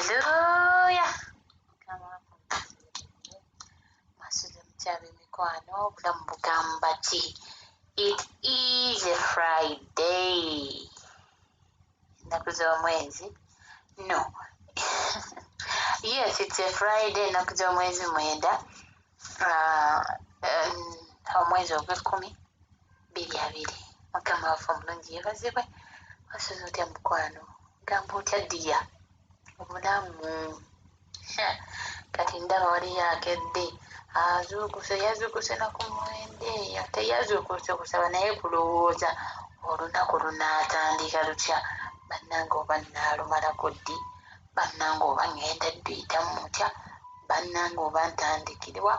Haleluya! Mukama waffe mwasuze mutya ab'emikwano, obulamu bugamba ki? It is a Friday. Ennaku z'omwezi? No. Yes, it's a Friday, ennaku z'omwezi 9, omwezi ogw'ekkumi 2020. Mukama waffe omulungi yeebazibwe. Wasuze otya mukwano? Gamba otya ddiya? Obulamu. Kati ndaba waliyo akedde azuukuse, yazuukuse na ku 9 eyo, teyazuukuse kusaba naye kulowooza olunaku lunaatandika lutya, bannange oba nnaalumalako ddi, bannange oba ŋŋenda dduyitamu ntya, bannange oba ntandikirwa,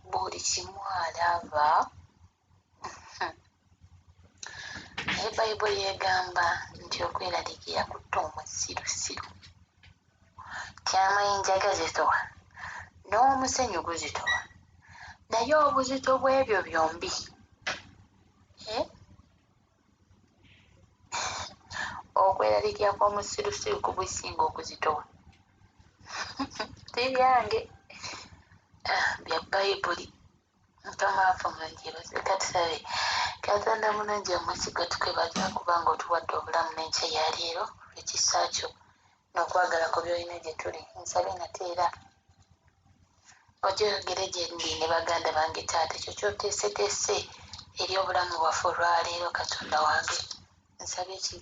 buli kimu alaba. Naye Bayibuli egamba nti okweraliikirira kutta omusirusiru. Nti amayinja gazitowa n'omusenyu guzitowa, naye obuzito bw'ebyo byombi eh? Okweraliikirira kw'omusirusiru kubusinga okuzitowa. Si byange, ah, bya Bayibuli. Mukama waffe omulungi yeebazibwe. Katusabe. Katonda mulungi omwesigwa, tukwebaza kubanga otuwadde obulamu n'enkya ya leero olw'ekisa kyo n'okwagala kwo by'olina gye tuli. Nsabye nate era ojje oyogere gye ndi ne baganda bange taata ekyo ky'oteeseteese eri obulamu bwaffe olwaleero Katonda wange. Nsabye ki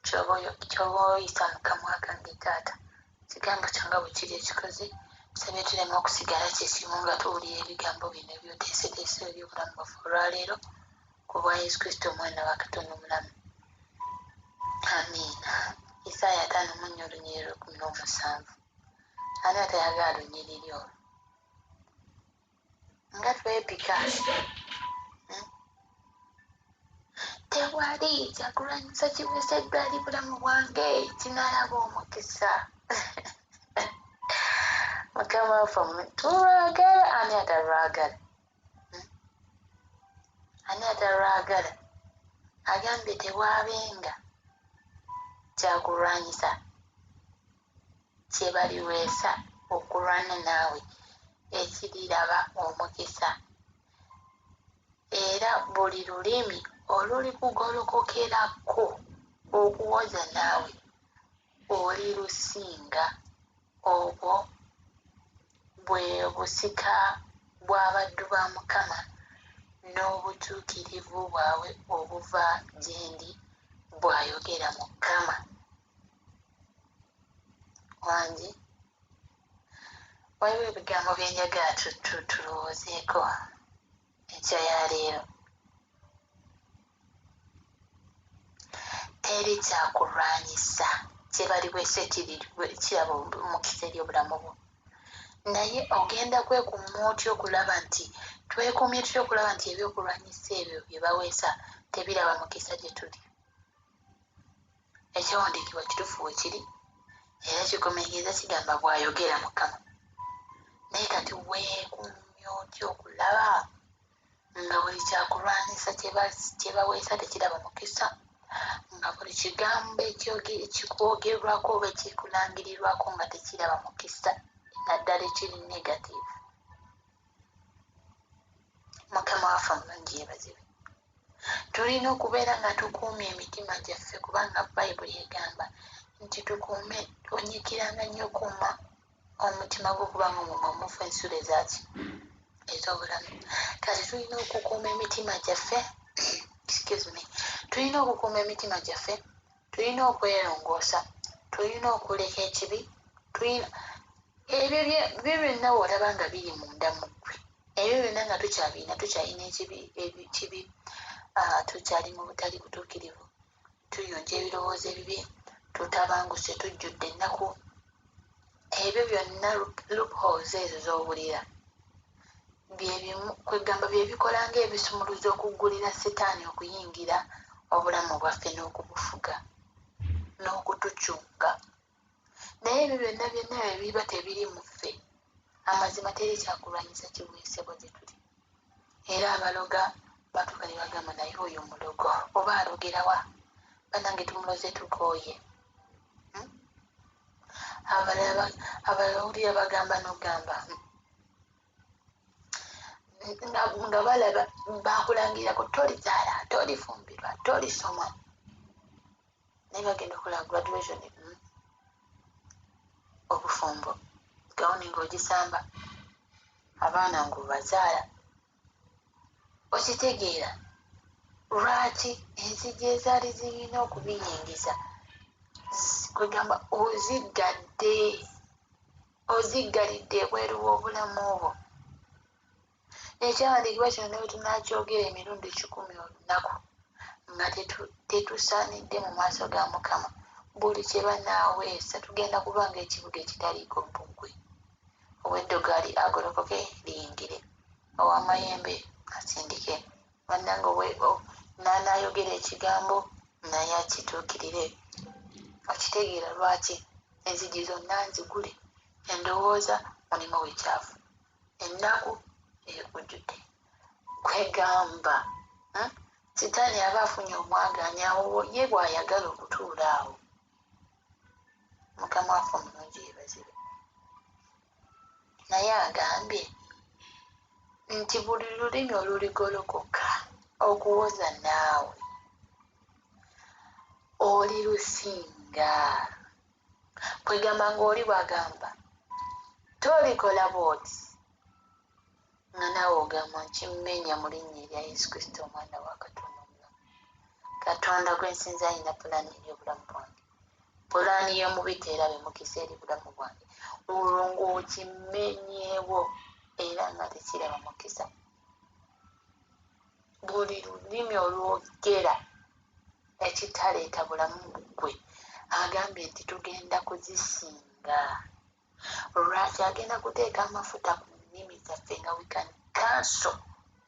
Ky'oba oyita mu kamwa kange, Taata, Ekigambo Kyo nga bwe kiri ekikozi, nsabye tuleme okusigala kye kimu nga tuwulira Ebigambo bino by'oteeseteese eri obulamu bwaffe olwa leero, ku bwa Yesu Kristo, Omwana wa Katonda omulamu. Amiina. Isaaya 54 olunyiriri lw'ekkumi n'omusanvu. Ani atayagala lunyiriri olwo? Nga twepika. Tewali kyakulwanyisa kiweeseddwa eri bulamu bwange kinaalaba omukisa. Mukama waffe tulwagala, ani atalwagala? Hmm? Ani atalwagala? Agambye tewaabenga kyakulwanyisa kye baliweesa okulwana naawe ekiriraba omukisa. Era buli lulimi olulikugolokokerako okuwoza naawe, olirusinga. Obwo bwe busika bw'abaddu ba Mukama, n'obutuukirivu bwabwe obuva gye ndi, bw'ayogera Mukama. Wangi, waliwo ebigambo bye njagala tulowoozeeko enkya ya leero. Teri kyakulwanyisa kye baliweesa ekiraba omukisa eri obulamu bwo. Naye ogenda kwekuuma otya okulaba nti twekuumye tutya okulaba nti ebyokulwanyisa ebyo bye baweesa tebiraba mukisa gye tuli? Ekyawandiikibwa kituufu we kiri era kikomekereza kigamba bw'ayogera Mukama. Naye kati weekuumye otya okulaba nga buli kyakulwanyisa kye baweesa tekiraba mukisa, nga buli kigambo ekikwogerwako oba ekikulangirirwako nga tekiraba mukisa, naddala ekiri negative? Mukama waffe omulungi yeebazibwe. Tulina okubeera nga tukuumye emitima gyaffe kubanga Bayibuli egamba nti tukuume, onyiikiranga nnyo okuuma omutima gwo kubanga omwo mwe muva ensulo ezaaki ez'obulamu. Kati tulina okukuuma emitima gyaffe, excuse me, tulina okukuuma emitima gyaffe, tulina okwerongoosa, tulina okuleka ekibi, tulina ebyo byo byonna w'olaba nga biri munda mu ggwe. Ebyo byonna nga tukyabirina, tukyalina ekibi, ekibi, tukyali mu butali butuukirivu, tuyunja ebirowoozo ebibi, tutabanguse, tujjudde ennaku. Ebyo byonna loopholes ezo z'owulira bye bimu, kwegamba bye bikola ng'ebisumuluzo okuggulira sitaani okuyingira obulamu bwaffe n'okubufuga n'okutucunga. Naye ebyo byonna byonna bwe biba tebiri mu ffe, amazima teri kyakulwanyisa kiweesebwa gye tuli. Era abaloga batuuka ne bagamba naye oyo mulogo oba alogera wa? Bannange tumuloze tukooye. Hmm? Abalala owulira bagamba n'ogamba nga balaba bakulangirako tolizaala, tolifumbirwa, tolisoma, naye bagenda okola graduation, obufumbo, gawuni ng'ogisamba, abaana ng'obazaala. Okitegeera lwaki enzigi ezaali zirina okubiyingiza, kwegamba oziggadde, oziggalidde ebweru w'obulamu obwo. Ekyawandiikibwa kino ne bwe tunaakyogera emirundi 1,000 olunaku, nga tetusaanidde mu maaso ga Mukama. Buli kye banaaweesa tugenda kuba ng'ekibuga ekitaliiko bbugwe. Ow'eddogo agolokoke liyingire, ow'amayembe asindike. Bannange, n'anaayogera ekigambo naye akituukirire. Okitegeera lwaki enzigi zonna nzigule? Endowooza mulimu bukyafu, ennaku ekujjudde. Kwegamba Sitaani aba afunye omwagaanya awo ye bw'ayagala okutuula awo. Mukama waffe omulungi yeebazibwe. Naye agambye nti buli lulimi oluligolokoka okuwoza naawe olirusinga. Kwegamba ng'oli bw'agamba tolikola bw'oti, nga naawe ogamba nkimenya mu linnya erya Yesu Kristo omwana wa Katonda omulamu. Katonda gwe nsinza alina pulaani eri obulamu bwange. Pulaani y'omubi teerabe mukisa eri bulamu bwange. Olwo ng'okimenyeewo era nga tekiraba mukisa. Buli lulimi olwogera ekitaleeta bulamu ggwe, agambye nti tugenda kuzisinga. Lwaki agenda kuteeka amafuta ku nnimi zaffe nga we can cancel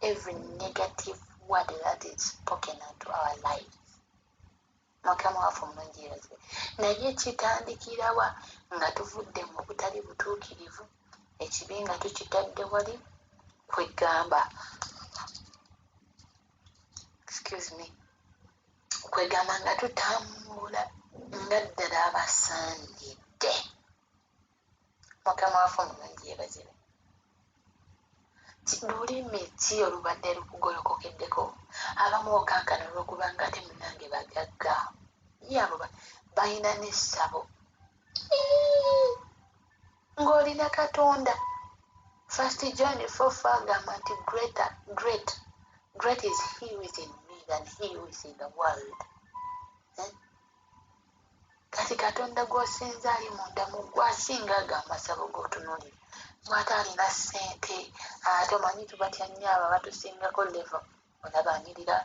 every negative word that is spoken unto our lives. Mukama waffe omulungi yeebazibwe. Naye kitandikirawa? Nga tuvudde mu butali butuukirivu, ekibi nga tukitadde wali, kwegamba, excuse me, kwegamba nga tutambula nga ddala abasaanidde. Mukama waffe omulungi yeebazibwe. Lulimi ki olubadde lukugolokokeddeko? Abamu okankana olw'okubanga ate munnange bagagga, ye abo balina n'essabo, ng'olina Katonda. First John 4:4 agamba nti greater, great, great is he who is in me than he who is in the world. Eh? Kati Katonda gw'osinza ali munda mu ggwe asinga ago amasabo g'otunuulira. Mw'ate alina ssente, ate omanyi tubatya nnyo abo abatusingako level. Olaba anyirira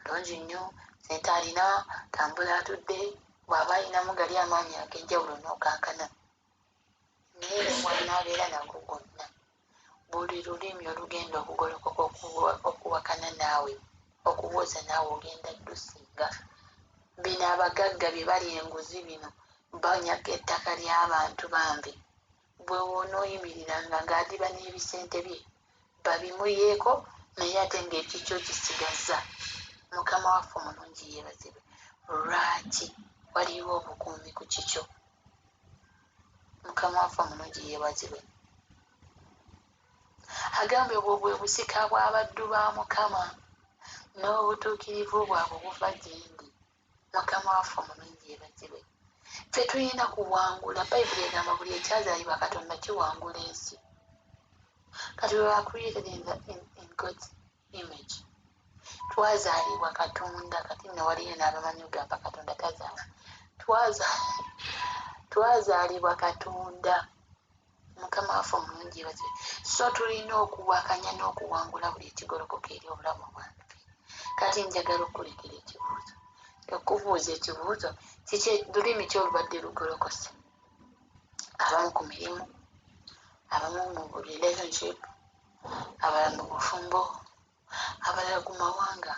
bulungi nnyo, ssente alina, tambula atudde, bw'aba alinamu gali amaanyi ag'enjawulo n'okankana. Naye ne bw'anaabeera nago gonna, buli lulimi olugenda okugolokoka okuwakana naawe, okuwoza naawe, ogenda ddusinga. Bino abagagga bye balya enguzi, bino banyaga ettaka ly'abantu bambi. Bwe wonooyimiriranga ng'adiba n'ebisente bye babimuyeeko, naye ate ng'ekikyo kisigazza. Mukama waffe omulungi yeebazibwe. Lwaki waliwo obukuumi ku kikyo? Mukama waffe omulungi yeebazibwe. Agambye obwo bwe busika bw'abaddu ba Mukama, n'obutuukirivu bwabwe buva gye ndi. Mukama waffe omulungi yeebazibwe. Ffe tulina kuwangula. Bayibuli egamba buli ekyazaalibwa Katonda kiwangula ensi. Kati we were created in God's image. Twazaalibwa Katonda. Kati nno waliyo n'abamanyi ogamba Katonda tazaala. Twazaalibwa Katonda. Mukama waffe omulungi yeebazibwe. So tulina okuwakanya n'okuwangula buli ekigolokoka eri obulamu bwaffe. Kati njagala okukulekera ekibuuzo, okubuuza ekibuuzo: kiki, lulimi ki olubadde lugolokose? Abamu ku mirimu, abamu mu relationship, abalala mu bufumbo, abalala ku mawanga.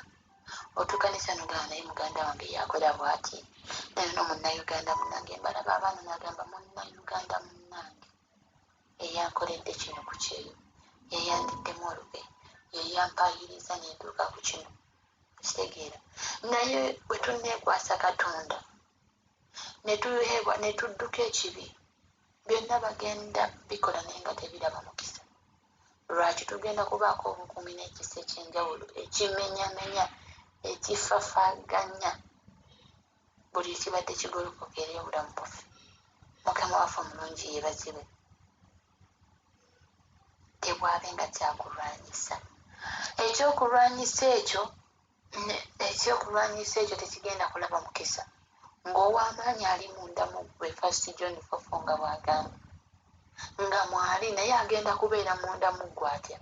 Otuuka n'ogamba, naye muganda wange yakola bw'ati, naye no Munnayuganda munnange, mbalaba abaana n'agamba Munnayuganda munnange eyankoledde kino ku kyeyo, yeyandiddemu olube, yeyampayiriza nentuuka ku kino. Kitegeera? Naye bwe tunneekwasa Katonda ne tudduka ekibi. Byonna bagenda bikola naye nga tebiraba mukisa. Lwaki tugenda kubaako obukuumi n'ekisa eky'enjawulo ekimenyamenya, ekifafaaganya buli ekibadde kigolokoka eri obulamu bwaffe. Mukama waffe omulungi yeebazibwe. Tebwabe nga kyakulwanyisa. Ekyokulwanyisa ekyo ekyokulwanyisa ekyo tekigenda kulaba mukisa ng'ow'amaanyi ali munda mu ggwe, First John 4:4 nga bw'agamba, nga mwali naye agenda kubeera munda mu ggwe atya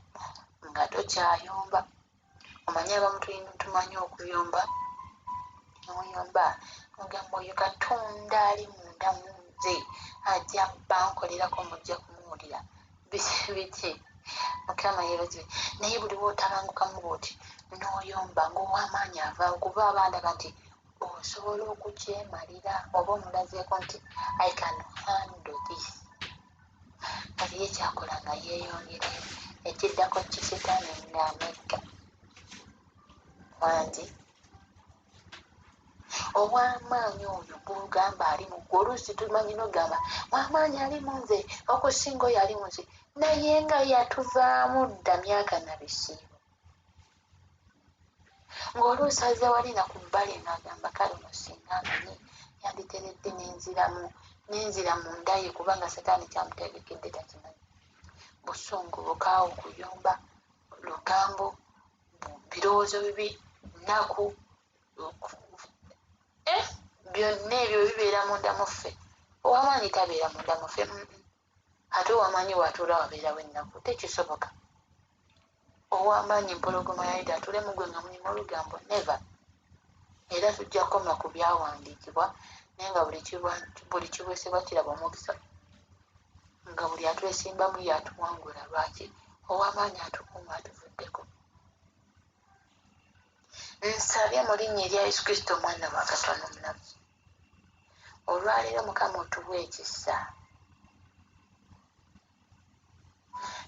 nga tokyayomba. Omanyi abamu tumanyi okuyomba, noyomba ogamba oyo Katonda ali munda mu nze ajja bankolerako, mujja kumuwulira biki biki. Mukama yeebazibwe. Naye buli lw'otabangukamu bw'oti n'oyomba ng'ow'amaanyi avaawo, kuba aba alaba nti osobola okukyemalira oba omulazeeko nti I can handle this. Kati ye kyakola nga yeeyongerayo, ekiddako kisitaani ng'amegga wangi. Ow'amaanyi oyo gw'ogamba ali mu ggwe, oluusi tumanyi n'ogamba w'amaanyi ali mu nze okusinga oyo ali mu nsi, naye nga yatuvaamu dda myaka na bisiibo. Ng'oluusi azze wali na ku bbali ng'agamba kale ono singa amanyi yanditeredde nenziramu nenzira mu nda ye, kubanga setaani kyamutegekedde takimanyi. Busungu, bukaawu, kuyomba, lugambo, birowoozo bibi, nnaku, byonna ebyo bibeera munda mu ffe. Ow'amaanyi tabeera munda mu ffe. Ate ow'amaanyi w'atuula wabeerawo ennaku, tekisoboka. Ow'amaanyi mpologoma ya Yuda atuule mu ggwe nga mulimu olugambo, never. Era tujja kukoma ku byawandiikibwa, naye nga buli kiweesebwa kiraba omukisa, nga buli atwesimbamu y'atuwangula. Lwaki? Ow'amaanyi atukuuma atuvuddeko. Nsabye mu linnya erya Yesu Kristo omwana wa Katonda omulamu, olwaleero Mukama otuwe ekisa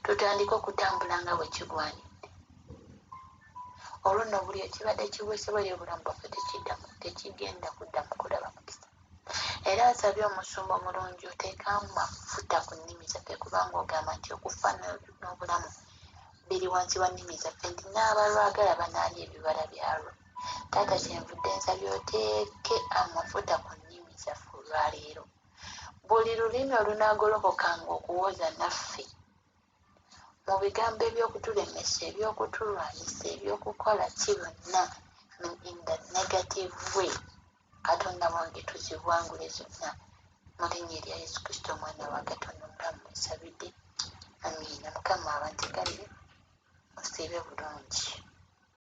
tutandike okutambula nga bwe kigwanidde. Olwo nno buli ekibadde kiweesebwa eri obulamu bwaffe tekiddamu, tekigenda kuddamu kulaba mukisa. Era nsabye omusumba omulungi oteeke amafuta ku nnimi zaffe, kubanga ogamba nti okufa n'obulamu biri wansi wa nnimi zaffe, nti n'abalwagala banaalya ebibala byalwo. Taata, kyenvudde nsabye oteeke amafuta ku nnimi zaffe olwaleero. Buli lulimi olunaagolokokanga okuwoza naffe mu bigambo eby'okutulemesa, eby'okutulwanyisa, eby'okukola ki byonna in the negative way, Katonda wange tuziwangule zonna mu linnya erya Yesu Kristo omwana wa Katonda omulamu nsabidde. Amiina. Mukama abantegalire, musiibe bulungi.